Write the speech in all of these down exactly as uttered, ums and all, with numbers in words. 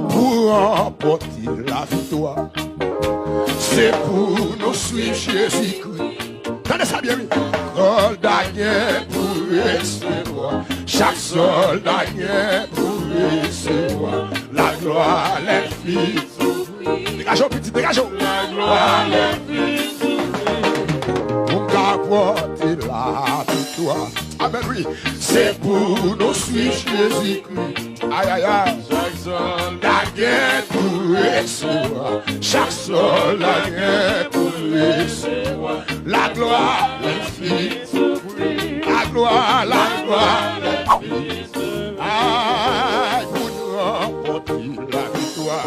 Pou ranpòte laviktwa, se pou nou swiv Jezikri. Tande sa byen, wi. Sòlda gen pou resevwa. Chak sòlda gen pou resevwa. La gloire, les fils. Degaje w, pitit, degaje w. La gloire, les fils. Pou m ka pòte laviktwa. Amèn, wi. Se pou nou swiv Jezikri. Ay, ay, ay. Chak sòlda gen pou resevwa. Chak sòlda gen pou resevwa. La gloire, les fils. La gloire, la gloire. Ay, pou nou ranpòte laviktwa.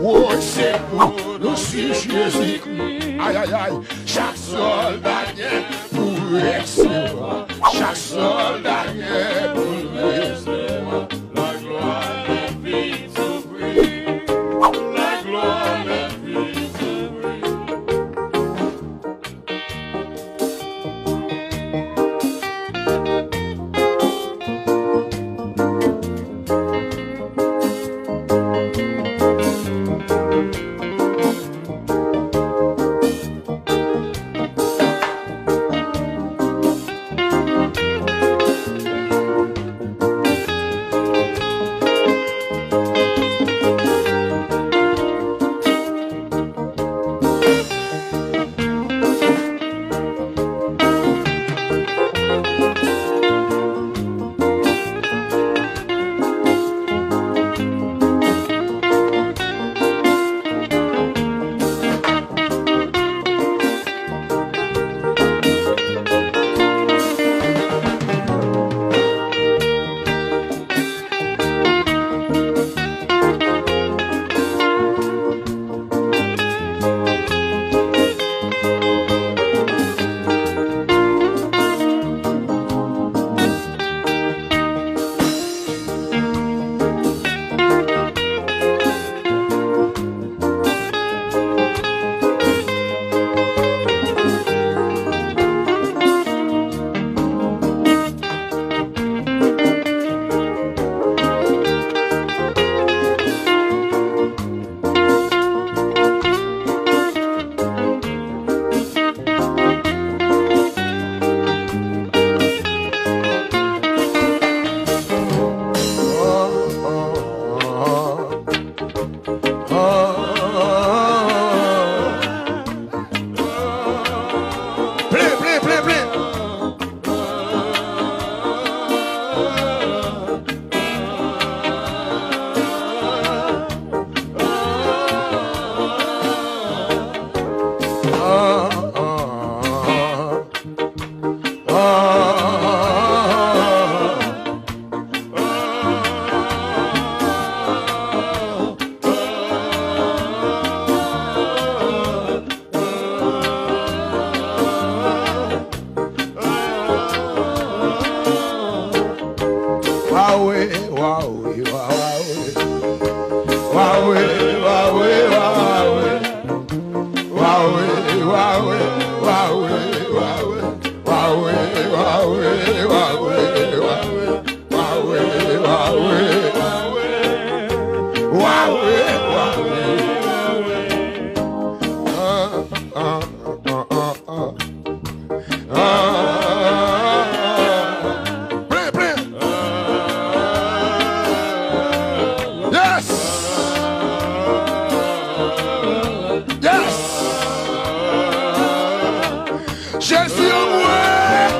Woy, se pou nou swiv Jezikri. Ay, ay, ay. Chak sòlda gen pou resevwa. Chak sòlda gen pou resevwa. La gloire, les fils souffrir. La gloire, les fils souffrir. Plen, plen, plen, plen. Wawe, wawe, wawe. Wawe, wawe, wawe. Wawe, wawe, wawe, wawe. Wawe, wawe, wawe, wawe. Wawe, wawe, wawe. Wawe, wawe, wawe. Ah, ah, ah, ah, ah. Ah. Plen, plen. Yes. Yes. Jezi an mwen.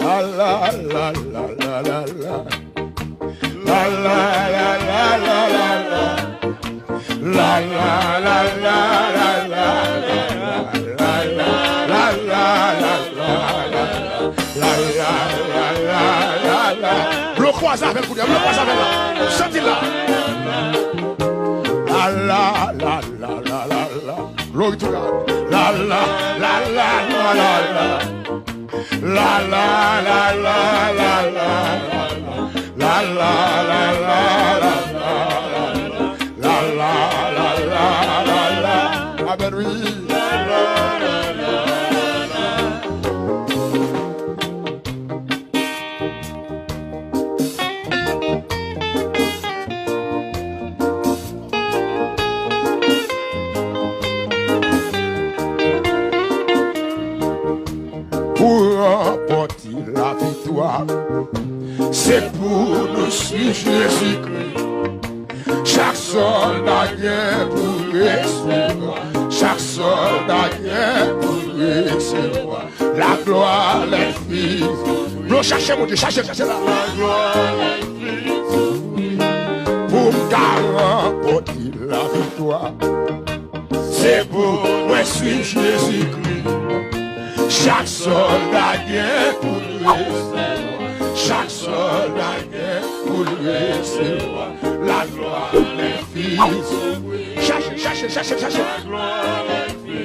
La, la, la, la, la, la, la. La, la, la, la, la, la, la. La, la, la, la, la, la, la. La, la, la, la, la, la, la. La, la, la, la, la, la. Blo kwaze avè l kounye a, blo kwaze avè l la. Chante l la. La, la, la, la, la, la, la. Glory to God. La, la, la, la, la, la, la. La, la, la, la, la, la, la. La, la, la, la, la, la, la. La, la, la, la, la, la. Amen, wi. Pou ranpòte laviktwa, se pou nou swiv Jezikri. Chak sòlda gen pou resevwa. Chak sòlda gen pou resevwa. Laglwa lè fi. Blo chache Bondye, chache, chache la. Laglwa lè fi. Pou m ka ranpòte laviktwa. Se pou mwen swiv Jezikri. Chak sòlda gen pou l resevwa. Chak sòlda gen pou l resevwa. Laglwa lè fi. Chache, chache, chache, chache. Laglwa lè fi.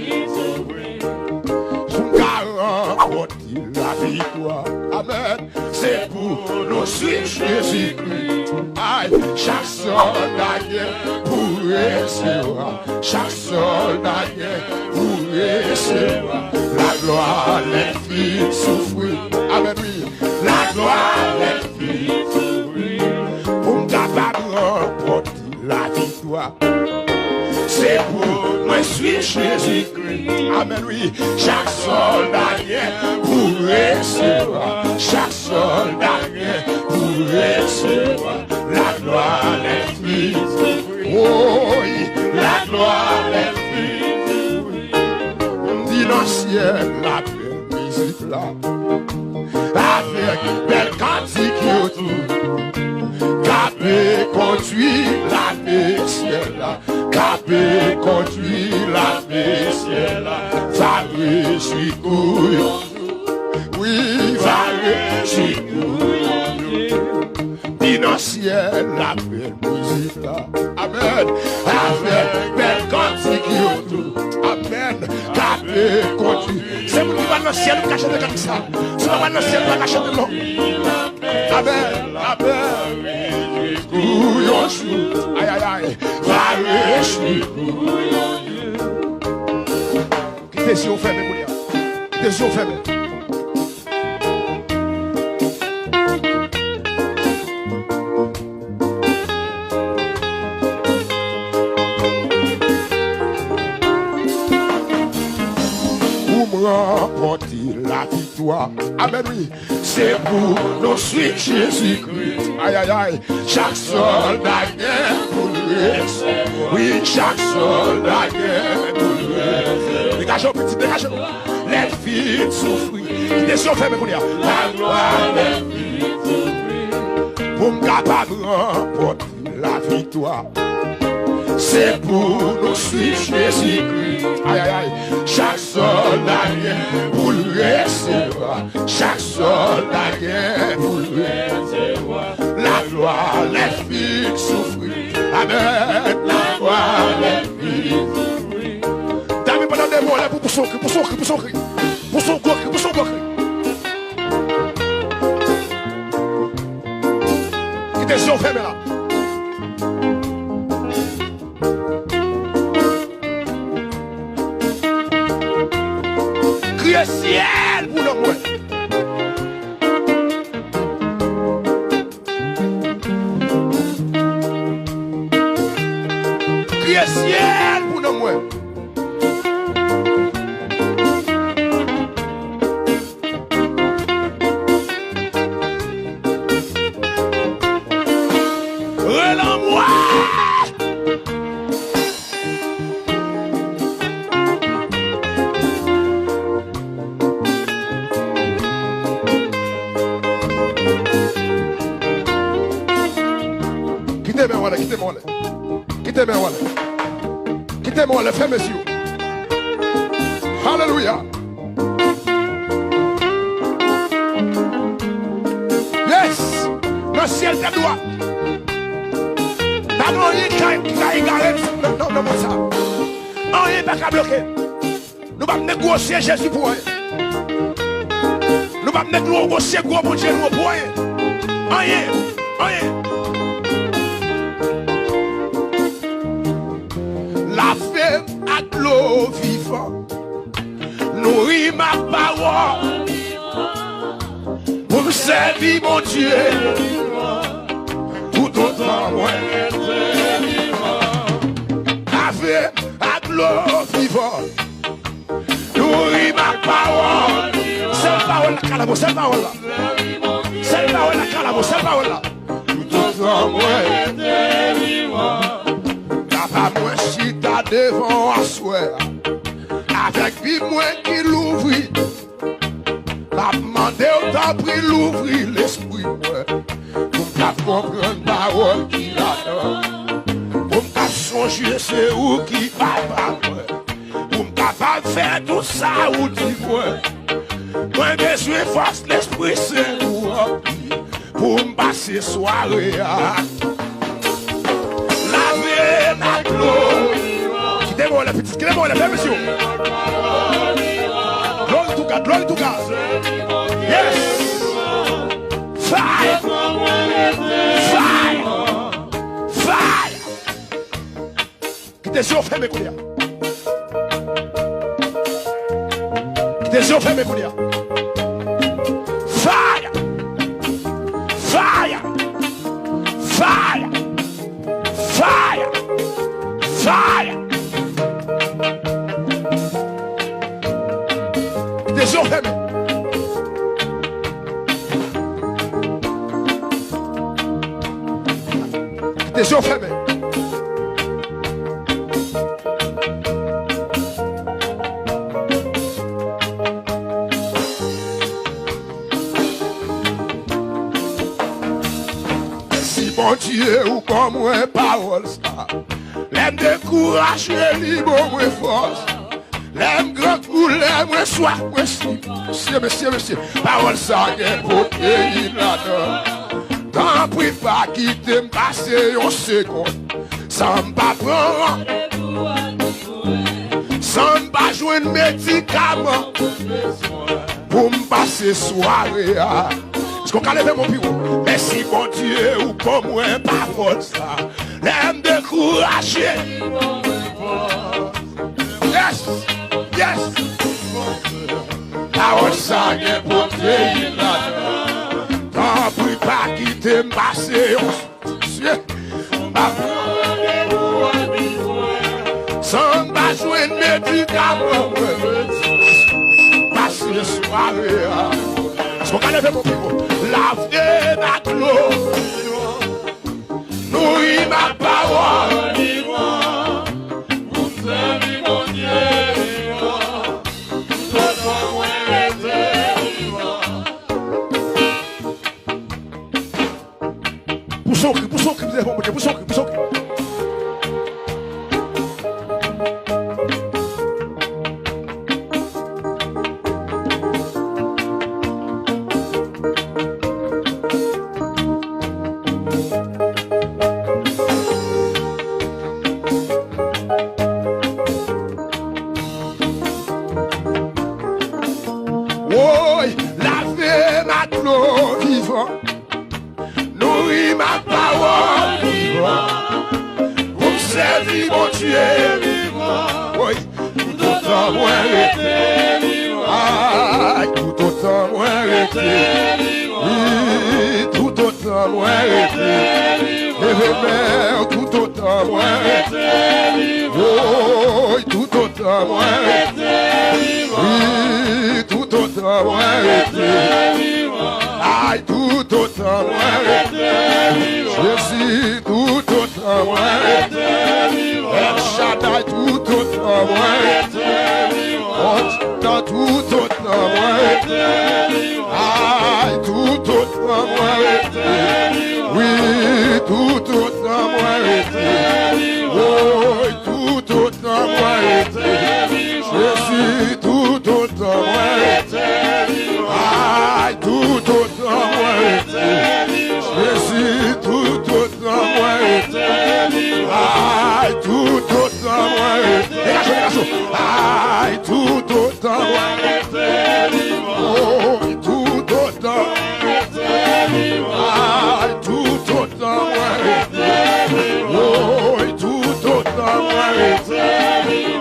Pou m ka ranpòte laviktwa. Amèn. Se pou nou swiv Jezikri. Ay, chak sòlda gen pou resevwa. Chak sòlda gen pou resevwa. Laglwa lè fi soufri. Amèn, wi. Laglwa lè fi soufri. Pou m kapab ranpòte laviktwa. Se pou mwen swiv Jezikri. Amèn, wi. Chak sòlda gen pou resevwa. Chak sòlda gen pou resevwa. Laglwa lè fi. Woy, laglwa lè fi. M di nan syèl la. Mizik la. Avèk bèl kantik yo tou. K ap kondui lame syèl la. K ap kondui lame syèl la. Va rejwi kou yon jou. Wi, va rejwi kou yon jou. Di nan syèl la bèl mizik la. Amèn. Avèk bèl kantik yo tou. Amèn. K ap kondui. Se moun ki pral nan syèl, ou ka chante kantik sa. Si w pa pral nan syèl, ou pa ka chante non. Amèn. Amèn. Kou yon jou. Ay, ay, ay. Va rejwi. Kite zye w fèmen kounye a. Kite zye w fèmen. Pou m ranpòte laviktwa. Amèn, wi. Se pou nou swiv Jezikri. Ay, ay, ay. Chak sòlda gen pou l resevwa. Wi, chak sòlda gen pou l resevwa. Degaje w, pitit, degaje w. Lè l fin soufri. Kite zye w fèmen kounye a. Laglwa lè l fin soufri. Pou m kapab ranpòte laviktwa. Se pou nou swiv Jezikri. Ay, ay, ay. Chak sòlda gen pou l resevwa. Chak sòlda gen pou l resevwa. Laglwa lè l fin soufri. Amèn. Laglwa lè l fin soufri. David, pandan de mwa, lè pou, pou son kri, pou son kri, pou son kri. Pou son gwo kri, pou son gwo kri. Kite zye w fèmen la. Kriye syèl pou nanm mwen. Kriye syèl pou nanm mwen. Rele anmwe! Kite men w ale, kite men w ale. Kite men w ale. Kite men w ale, fèmen zye w. Alelouya. Yes! Nan syèl tèt dwat. Pa gen anyen ki ka, ki ka egare n nan, nan, nan mond sa. Anyen pa ka bloke n. Nou p ap negosye Jezi pou anyen. Nou p ap negosye gwo Bondye nou an pou anyen. Anyen. Anyen. Lave m ak dlo vivan. Nouri m ak pawòl. Pou m sèvi Bondye. Toutotan mwen rete vivan. Lave m ak dlo vivan. Nouri m ak pawòl. Sèl Kalabo, sèl pawòl la. Sèl pawòl la, Kalabo, sèl pawòl la. Toutotan mwen rete vivan. Papa mwen chita devan w aswè a. Avèk Bib mwen ki louvri. M ap mande w tanpri louvri lespri mwen. Pou m kab konprann pawòl ki ladan. Pou m kab sonje se ou ki papa mwen. Pou m kapab fè tout sa ou di mwen. Mwen bezwen fòs Lespri Sen pou ranpli, pou m pase sware a. Lave m ak dlo. Kite mwen lè pitit, kite mwen lè fè misyon. Glory to God, glory to God. Yes. Fire. Fire. Fire. Kite zye w fèmen kounye a. Kite zye w fèmen kounye a. Fire! Fire! Fire! Fire! Fire! Kite zye w fèmen. Kite zye w fèmen. Mèsi Bondye ou ban mwen pawòl sa. Lè m dekouraje li ban mwen fòs. Lè m grangou, lè mwen swaf, mwen si. Mesye, mesye, mesye, pawòl sa gen pwoteyin ladan. Tanpri pa kite m pase yon segonn san m pa pran, san m pa jwenn medikaman pou m pase sware a. Èske w ka leve men w pi wo? Mèsi Bondye ou ban mwen pawòl sa. Lè m dekouraje. Yes! Yes! Pawòl sa gen pwoteyin ladan. Tanpri pa kite m pase yon sye. San m pa jwenn medikaman mwen pase sware a. Èske w ka leve men w pi wo? Lave m ak dlo. Nouri m ak pawòl. Pou m sèvi Bondye vivan. Toutotan mwen rete vivan. Pouse yon kri, pouse yon kri, pouse yon kri, pouse yon kri. Woy, lave m ak dlo vivan. Nouri m ak pawòl vivan. Pou m sèvi Bondye vivan. Woy, toutotan mwen rete vivan. Ay, toutotan mwen rete. Wi, toutotan mwen rete. Leve men w, toutotan mwen rete. Woy, toutotan mwen rete. Wi, toutotan mwen rete. Ay, toutotan mwen rete. Jezi, toutotan mwen rete. El Shaddai, toutotan mwen rete. Kontinyan, toutotan mwen rete. Ay, toutotan mwen rete. Wi, toutotan mwen rete. Woy, toutotan mwen rete. Jezi, toutotan mwen rete. Ay, toutotan mwen rete. Jezi, toutotan mwen rete. Ay, toutotan mwen rete. Degaje w, degaje w. Ay, toutotan mwen rete. Woy, toutotan mwen rete. Ay, toutotan mwen rete. Woy, toutotan mwen rete.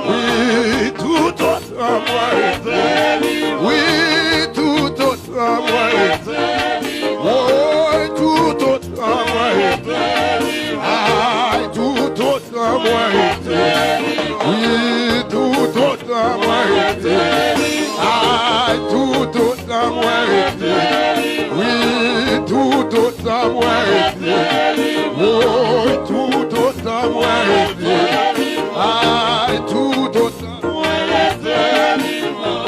Wi, toutotan mwen rete. Wi, toutotan mwen rete. Woy, toutotan mwen rete. Ay, toutotan mwen rete. Wi, toutotan mwen Toutotan mwen rete, woy, toutotan mwen rete, ay, toutotan mwen rete vivan.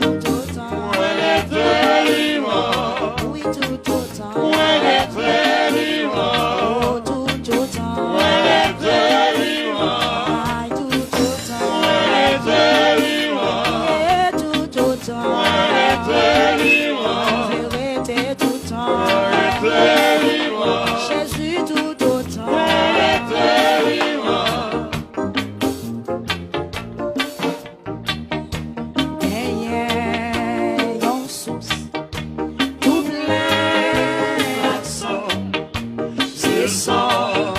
Toutotan mwen rete vivan. Wi, toutotan mwen rete vivan. O, toutotan mwen rete vivan. Ay, toutotan mwen rete vivan. E toutotan mwen rete vivan. Mwen rete toutan. Jezi toutotan. Genyen yon sous tou plen ak san. Se san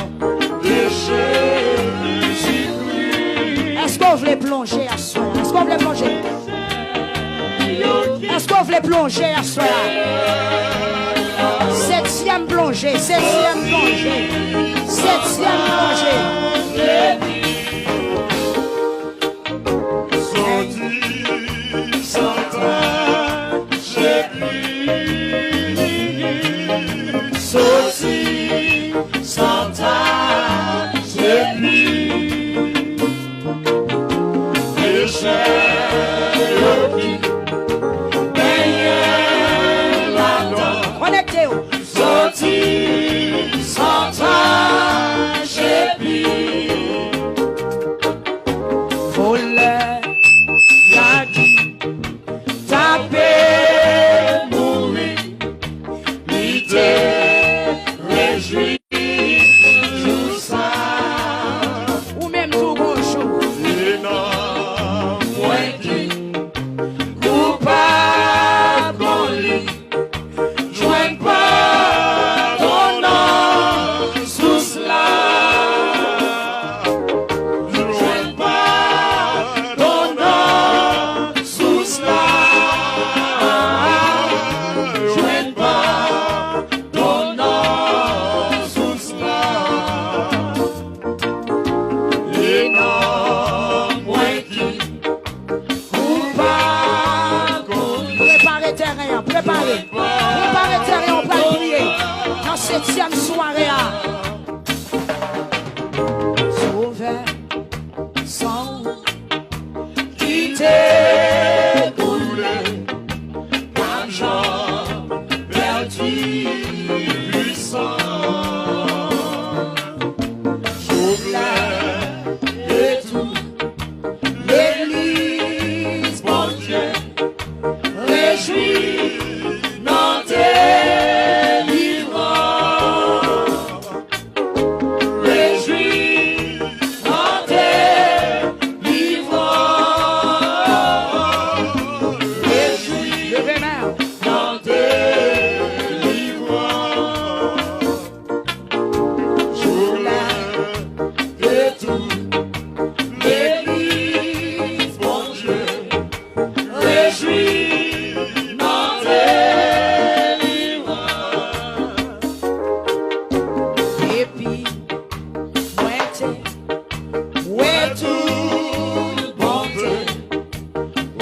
de Jezikri. Èske w vle plonje aswè a? Èske w vle plonje? Èske w vle plonje aswè a? Setyèm plonje, setyèm plonje, setyèm plonje. Soti san tache pli. Soti san tache pli. Peche yo ki benyen ladan. Konekte yo. Soti san tache pli. Vòlè, la ki t ape mouri, li te rejwi jou sa. Ou menm tou gon jou. E nanm mwen ki koupab kon li, jwenn padon nan sous la. Jwenn padon nan sous la. Jwenn padon nan sous la. E nanm mwen ki Prepare tèren an, prepare. Prepare tèren an, ou pral priye nan setyèm sware a. Sovè, san ou ki te koule, p ap janm pèdi pwisans. Jouk lè e tou Legliz Bondye rejwi nan delivrans. Rejwi nan delivrans. Rejwi nan delivrans. Jouk lè e tou legliz Bondye rejwi nan delivrans. Epi mwen te wè tout bonte.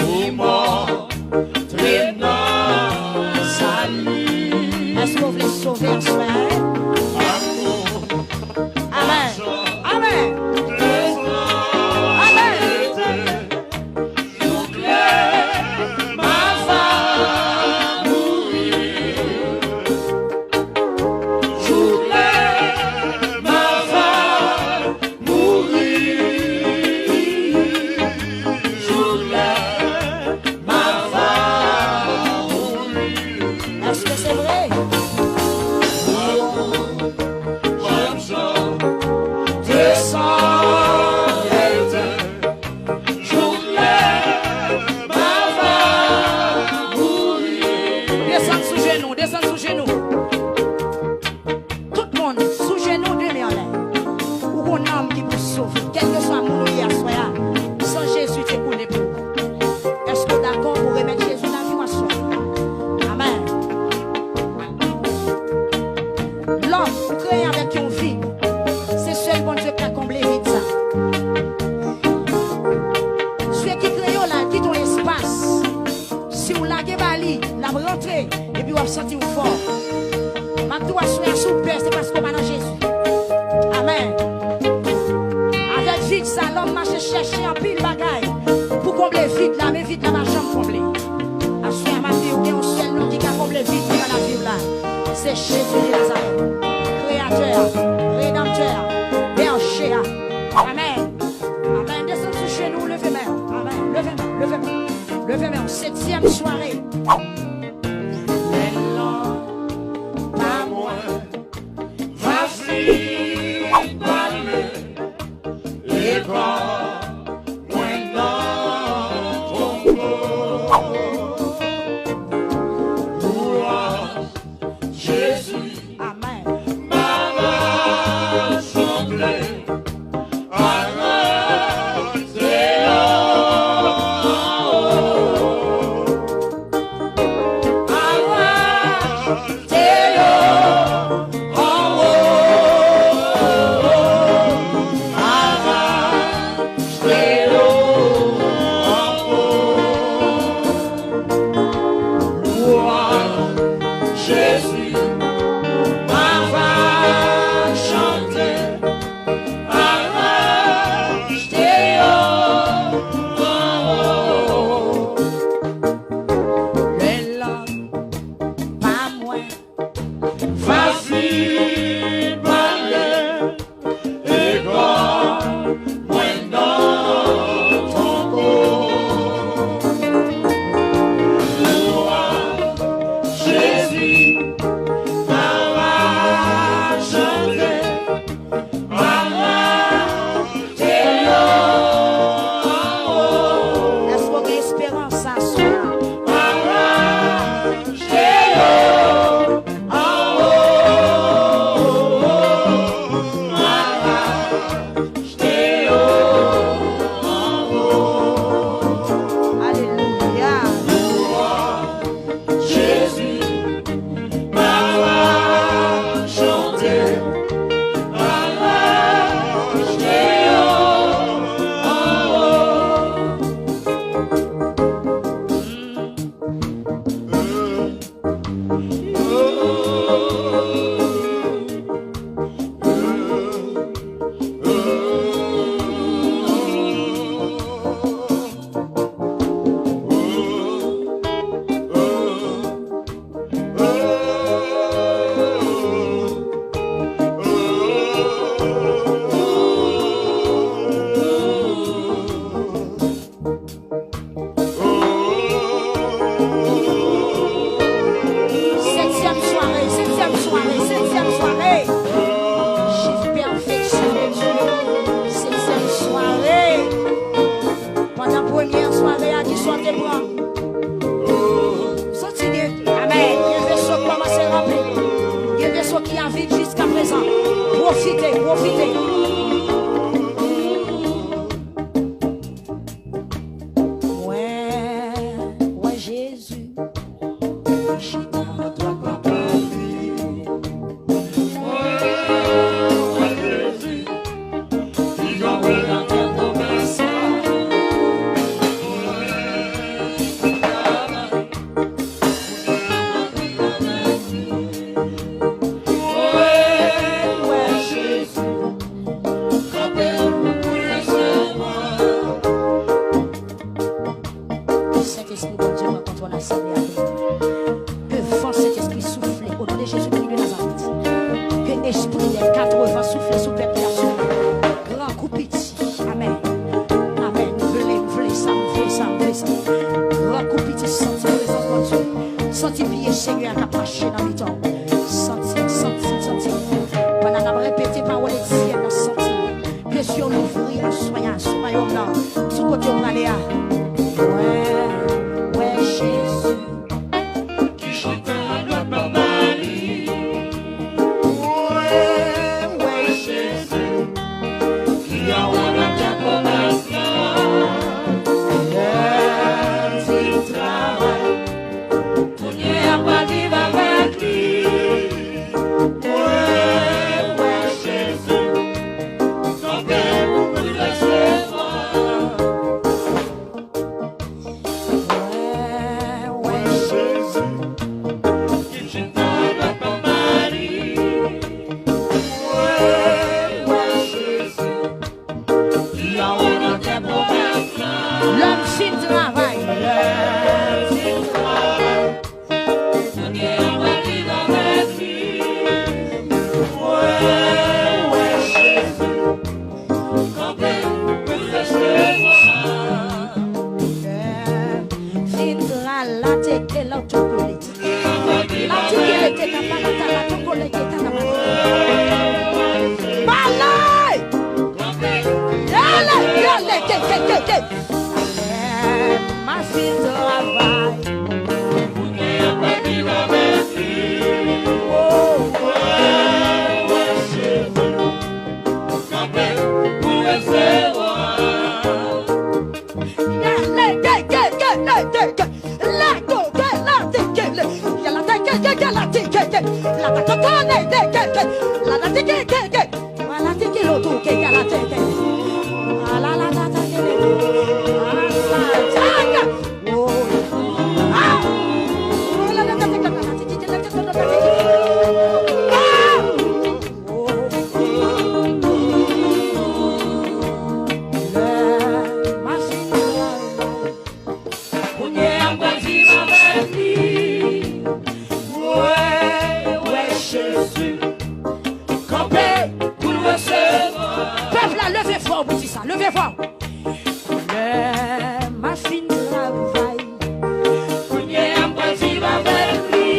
Ou montre m nan sali. Èske w vle sove aswè a? Amou. Amèn. Amèn. Amèn. Jouk lè m a va mouri. Jouk lè m a va mouri, jouk lè m a va mouri. Èske se vre? Mwen, mwen, jan te san rete, jouk lè m a va mouri. Desann sou jenou, desann sou jenou. Tout moun sou jenou, de men anlè. Ou gon nanm ki pou sove. Kèlkeswa moun ou ye aswè a, san Jezi te koule pou ou. Èske w dakò pou w remèt Jezi lavi w aswè a? Amèn. Lòm, ou kreye avèk yon vid. Se sèl Bondye k ka konble vid sa. Dye ki kreye w la, kite yon espas. Si w lage ba li, l ap rantre, epi w ap santi w fò. M ap di w aswè a, si w pè, se paske w pa nan Jezi. Amèn. Avèk vid sa, lòm mache chèche anpil bagay pou konble vid la, men vid la pa janm konble. Aswè a, m ap di w, gen yon sèl non ki ka konble vid ki nan lavi w la. Se Jezi de Nazarèt, Kreyatè a, Redanmtè a, Bèje a. Amèn. Amèn. Desann sou jenou, leve men w. Amèn. Leve men w, leve men w. Leve men w. Setyèm sware. Lè lanm pa mwen va fin pale, e kò mwen nan tonbo. Louanj Jezi. Amèn. M ava chante avan te yo. Avan te yo. Avan te yo. Louanj Jezi, m ava chante, ava chante yo. Lè lanm pa mwen va fin pale, e kò mwen nan tonbo. Louanj Jezi, m ava chante, m ava chante yo. Èske w gen esperans aswè a? M ava chante yo. Alelouya. Setyèm sware, setyèm sware, setyèm sware. Jis pèfeksyon de Dye. Setyèm sware. Pandan premyè sware a, ki sa w te pran? Santi gen, amèn. Gen veso k kòmanse ranpli. Gen veso ki a vid jiskaprezan. Pwofite, pwofite. Mwen wè Jezi ki chita adwat papa li. Mwen wè Jezi ki kanpe nan tèt pwomès la. Mwen wè Jezi kanpe pou resevwa. Sentespri Bondye pran kontwòl asanble a. Ke van Sentespri soufle o non de Jezi Kris de Nazarèt. Ke espri dè kat van soufle sou pèp la, sou gran kou piti. Amèn. Amèn. M vle, m vle sa, m vle sa, m vle sa. Gran kou piti, santi prezans Bondye. Santi pye Senyè a k ap mache nan mitan w. Santi, santi, santi. Pandan n ap repete pawòl Etyèn nan, santi. Ke zye w louvri aswè a sou wayòm nan, sou kote w prale a. Wè, wè Jezi ki chita adwat papa li. Wè, wè Jezi ki anwo nan tèt pwomès la. Lè l fin travay, kounye a pral viv avèk li. Ke, ke, ke. Lè m ap fin travay. Kounye a m ap viv avèk li. Oh. Wè, wè, Jezi. Kanpe pou resevwa. Lè, lè, ke, ke, ke, lè, ke, ke. Lè, go, ke, la, te, ke, lè. Ya, la, te, ke, ke, ke, la, te, ke, ke. La, ta, ta, ta, lè, lè, ke, ke. La, la, te, ke, ke, ke. Kounye a m pral viv avèk li. Mwen wè Jezi kanpe pou l resevwa. Pèp la, leve vwa w pou di sa. Leve vwa w. Lè m ap fin travay. Kounye a m pral viv avèk li.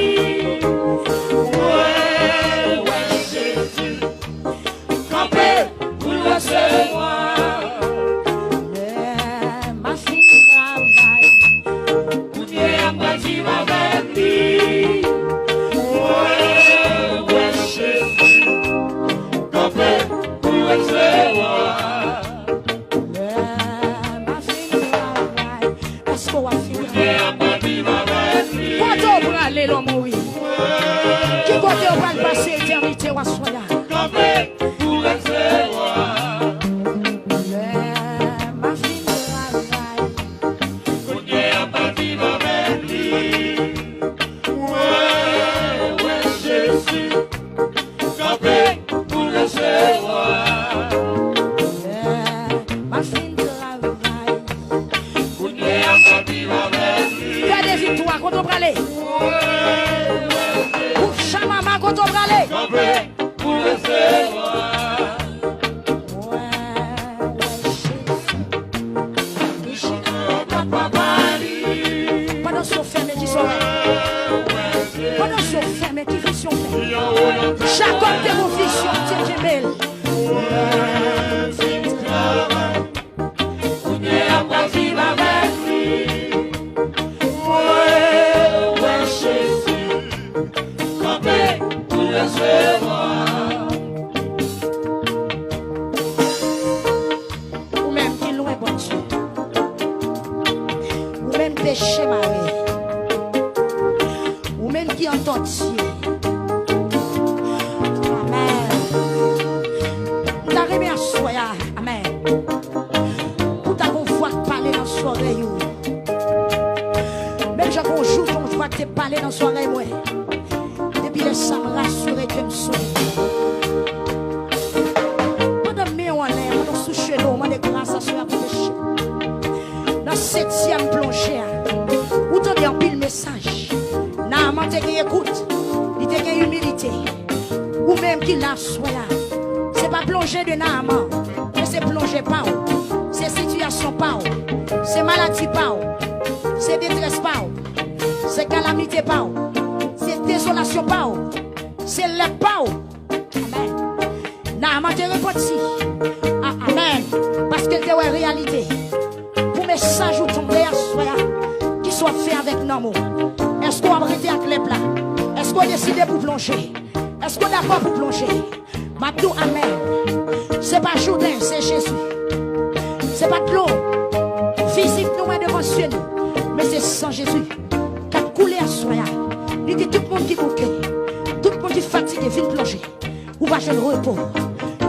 Mwen wè Jezi kanpe pou l resevwa. Lè m ap fin travay. Kounye a m pral viv avèk li. Mwen wè Jezi kanpe pou l resevwa. Lè m ap fin travay. Èske w ap fin travay? Kote w prale lè w mouri? Ki kote w pral pase etènite w aswè a? Lè m ap fin travay. Kounye a m ap viv avèk li. Mwen wè Jezi kanpe pou l resevwa. Lè m ap fin travay. Kounye a m ap viv avèk li. Pè de viktwa, kote w prale? Ou chamama, kote w prale? Kanpe pou l resevwa. Mwen wè Jezi. Pandan zye w fèmen, ki sa w wè? Pandan zye w fèmen, ki vizyon w fè? Jakòb te gon vizyon, Bondye kenbe l. Kounye a m pral viv avèk li. Mwen wè Jezi kanpe pou l resevwa. Ou menm ki lwen Bondye. Ou menm peche mare. Ou menm ki an tòti. Amèn. M ta renmen aswè a. Amèn. Pou ta gon vwa k pale nan zòrèy ou. Menm jan gon jou, gon vwa k te pale nan zòrèy mwen. Depi lè sa, m rasire ke m sove. Pandan men w anlè, pandan w sou cheve w, mande gras aswè a pou peche. Nan setyèm plonje a, ou tande anpil mesaj. Naaman te gen ekout, li te gen imilite. Ou menm ki la aswè a, se pa plonje de Naaman, men se plonje pa w, se sitiyasyon pa w, se maladi pa w, se detrès pa w, se kalamite pa w, se dezolasyon pa w, se lèp pa w. Amèn. Naaman te repanti. A, amèn. Paske l te wè reyalite. Pou mesaj ou tonbe aswè a, kisa w ap fè avèk nanm ou? Èske w ap rete ak lèp la? Èske w deside pou plonje? Èske w dakò pou plonje? M ap di w amèn. Se pa Jouden, se Jezi. Se pa dlo fizik nou wè devan zye nou, men se san Jezi k ap koule aswè a. Li di tout moun ki bouke, tout moun ki fatige, vin plonje. Ou va jwenn repo.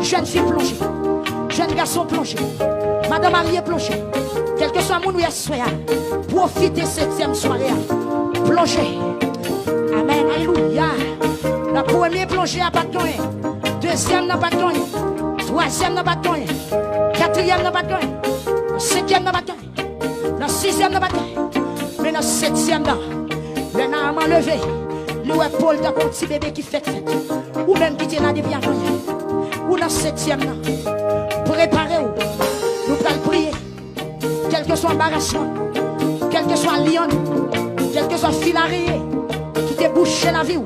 Jèn fi plonje. Jèn gason plonje. Madan marye plonje. Kèlkeswa moun ou ye aswè a, pwofite setyèm sware a. Plonje. Amèn. Alelouya. Nan premye plonje a pa t gen anyen. Dezyèm nan pa t gen anyen. Twazyèm nan pa t gen anyen. Katriyèm nan pa t gen anyen. Senkyèm nan pa t gen anyen. Nan sizyèm nan pa t gen. Men nan setyèm nan, lè Naaman leve, li wè po l tankou yon ti bebe ki fèk fèt. Ou menm ki te la depi avanyè, ou nan setyèm nan. Prepare w. Nou pral priye. Kèlkeswa anbarasman, kèlkeswa lyann, kèlkeswa fil areye ki te bouche lavi w,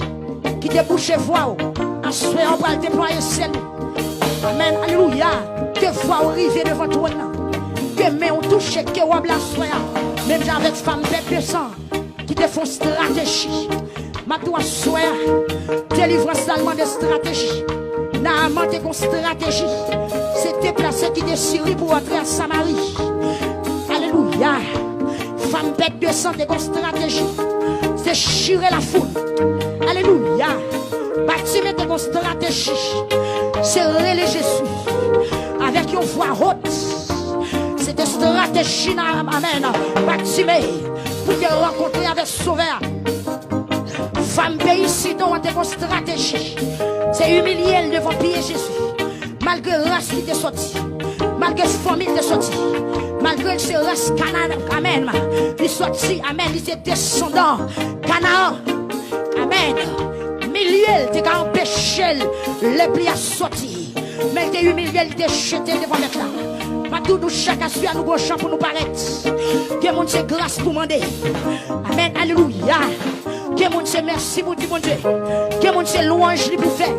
ki te bouche vwa w, aswè a w pral deplwaye syèl ou. Amèn. Alelouya. Ke vwa w rive devan twòn nan. ke men w touche, ke wòb la aswè a. Menm jan avèk fanm pèt de san ki te fè yon estrateji. M ap di w aswè a, delivrans la mande estrateji. Naaman te gon estrateji. Se deplase kite Siri pou antre a Samari. Alelouya. Fanm pèt de san te gon estrateji. Se chire lafoul. Alelouya. Batime te gon estrateji. Se rele Jezi. Avèk yon vwa wot. Se te estrateji nan, amèn, Batime pou te rankontre avèk Sovè a. Fanm peyi Sidon an te gon estrateji. Se imilye l devan pye Jezi. Malgre ras li te sòti, malgre fanmi l te sòti, malgre l se ras Kanan, amèn, li sòti, amèn, li se desandan Kanaan, amèn. Milye l te ka anpeche l, lèp li a sòti. Men l te imilye, li te jete l devan Mèt la. M ap di w, nou chak aswè a, nou gon jan pou nou parèt. Gen moun se gras pou mande. Amèn, alelouya. Gen moun se mèsi pou di Bondye. Gen moun se lwanj li pou fè.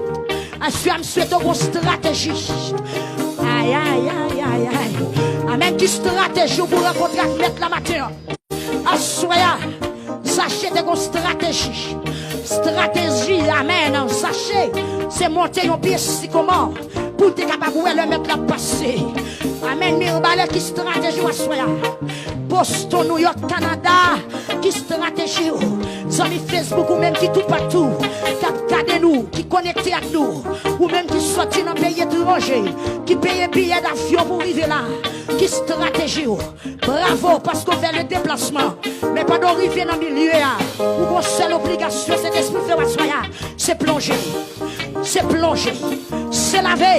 Aswè a, m swete w gon estrateji. Ay, ay, ay, ay, ay. Amèn. Ki estrateji w pou rankontre ak Mèt la maten an? Aswè a, Zache te gon estrateji. Estrateji, amèn, Zache, se monte yon pye sikomò pou l te kapab wè lè Mèt la pase. Amèn. Mibalè, ki estrateji w aswè a? Boston, New York, Canada, ki estrateji w? Zanmi Facebook, ou menm ki toupatou, k ap gade nou, ki konekte ak nou, ou menm ki sòti nan peyi etranje, ki peye biyè davyon pou rive la, ki estrateji w? Bravo, paske w fè le deplasman. Men pandan w rive nan milye a, ou gon sèl obligasyon, Sentespri fè w aswè a, se plonje. Se plonje. Se lave.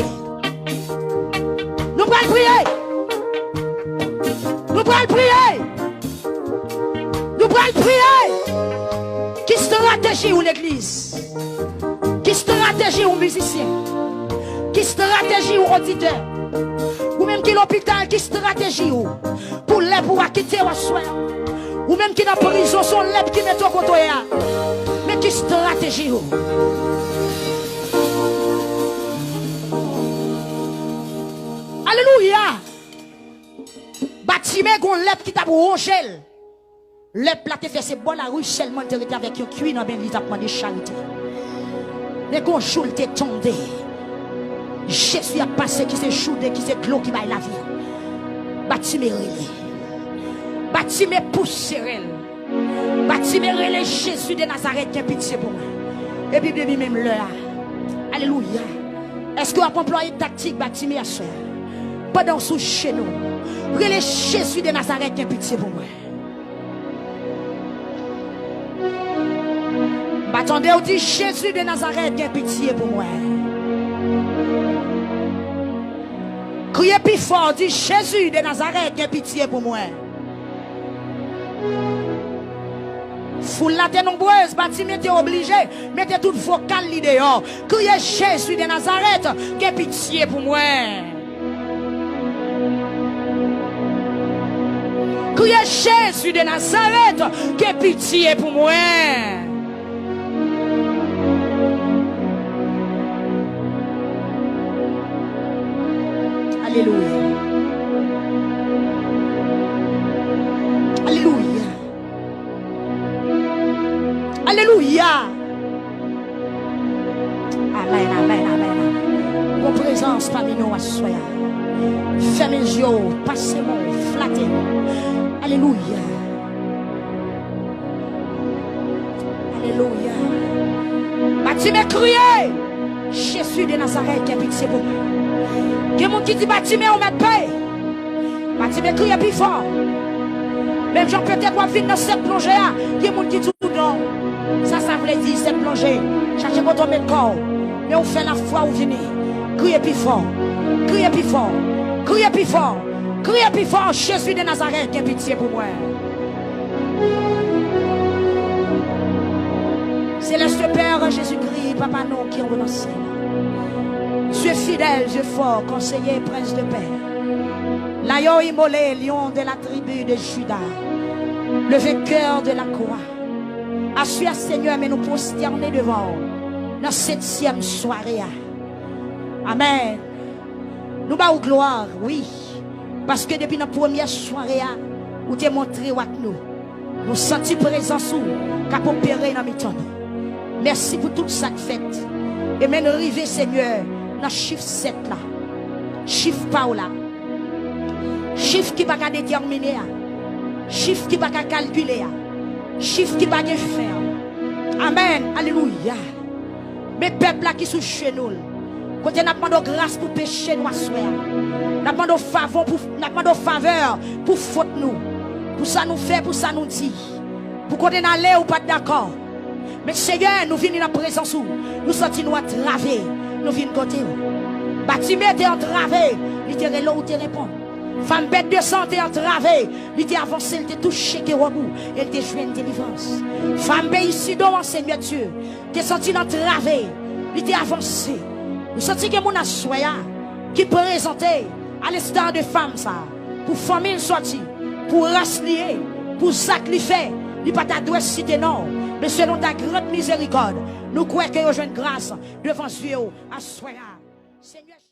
Nou pral priye. Nou pral priye. Nou pral priye. Ki estrateji w, legliz? Ki estrateji w, mizisyen? Ki estrateji w, oditè? Ou menm ki lopital, ki estrateji w pou lèp ou a kite w aswè a? Ou menm ki nan prizon, se yon lèp ki mete w kote w ye a. Men ki estrateji w? Alelouya! Batime gon lèp ki t ap wonje l. Lèp la te fè se bò lari sèlman l te rete avèk yon kwi nan men li, t ap mande charite. Men gon jou l te tonbe. Jezi ap pase, ki se joude, ki se dlo ki bay lavi a. Batime rele. Batime pouse rèl. Batime rele, Jezi de Nazarèt, gen pitye pou mwen. Epi depi menm lè a. Alelouya. Èske w ap anplwaye taktik Batime aswè a? Pandan w sou jenou, rele, Jezi de Nazarèt, gen pitye pou mwen. M pa tande w di, Jezi de Nazarèt, gen pitye pou mwen. Kriye pi fò, di, Jezi de Nazarèt, gen pitye pou mwen. Foul la te nonbrez, Batime te oblije mete tout vokal li deyò. Kriye, Jezi de Nazarèt, gen pitye pou mwen. Kriye, Jezi de Nazarèt, gen pitye pou mwen. Alelouya. Alelouya. Alelouya. Amèn, amèn, amèn, amèn. Gon prezans pami nou aswè a. Fèmen je w, pase men w, flate. Alelouya. Alelouya. Batime kriye, Jezi de Nazarèt, gen pitye pou mwen. Gen moun ki di, Batime, ou mèt peye. Batime kriye pi fò. Menm jan petèt w ap vin nan sèt plonje a, gen moun ki di w non. Sa sa vle di, sèt plonje? Chache kote w met kò w. Men ou fè lafwa, ou vini. Kriye pi fò. Kriye pi fò. Kriye pi fò. Kriye pi fò. Jezi de Nazarèt, gen pitye pou mwen. Céleste Père Jésus-Christ, Papa nou ki anwo nan syèl, Dieu fidèle, Dieu fort, conseiller, prince de paix, l'agneau immolé, lion de la tribu de Juda, le vainqueur de la croix. Aswè a, Senyè, men nou pwostène devan w nan setyèm sware a. Amèn. Nou ba ou glwa, wi. Paske depi nan premyè sware a, ou te montre w ak nou. Nou santi prezans ou k ap opere nan mitan nou. Mèsi pou tout sa k fèt. E menm rive, Senyè, nan chif sèt la. Chif pa w la. Chif ki pa ka detèmine a. Chif ki pa ka kalkile a. Chif ki pa gen fen an. Amèn. Alelouya. Men pèp la ki sou jenou l. Kote n ap mande w gras pou peche nou aswè a. N ap mande w favon pou, n ap mande w favè pou fot nou. Pou sa nou fè, pou sa nou di. Pou kote n ale, ou pa t dakò. Men Senyè, nou vini nan prezans ou. Nou santi nou antrave. Nou vin kote w. Batime te antrave. Li te rele w, ou te reponn. Fanm bèt de san te antrave. Li te avanse, li te touche ke wòb ou. E li te jwenn delivrans. Fanm peyi Sidon an, Senyè Dye, te santi l antrave. Li te avanse. Nou santi gen moun aswè a ki prezante, alenstar de fanm sa, pou fanmi l sòti, pou ras li ye, pou zak li fè. Li pa ta dwe site non w, men selon ta grand mizerikòd, nou kwè ke yo jwenn gras devan zye w aswè a. Senyè,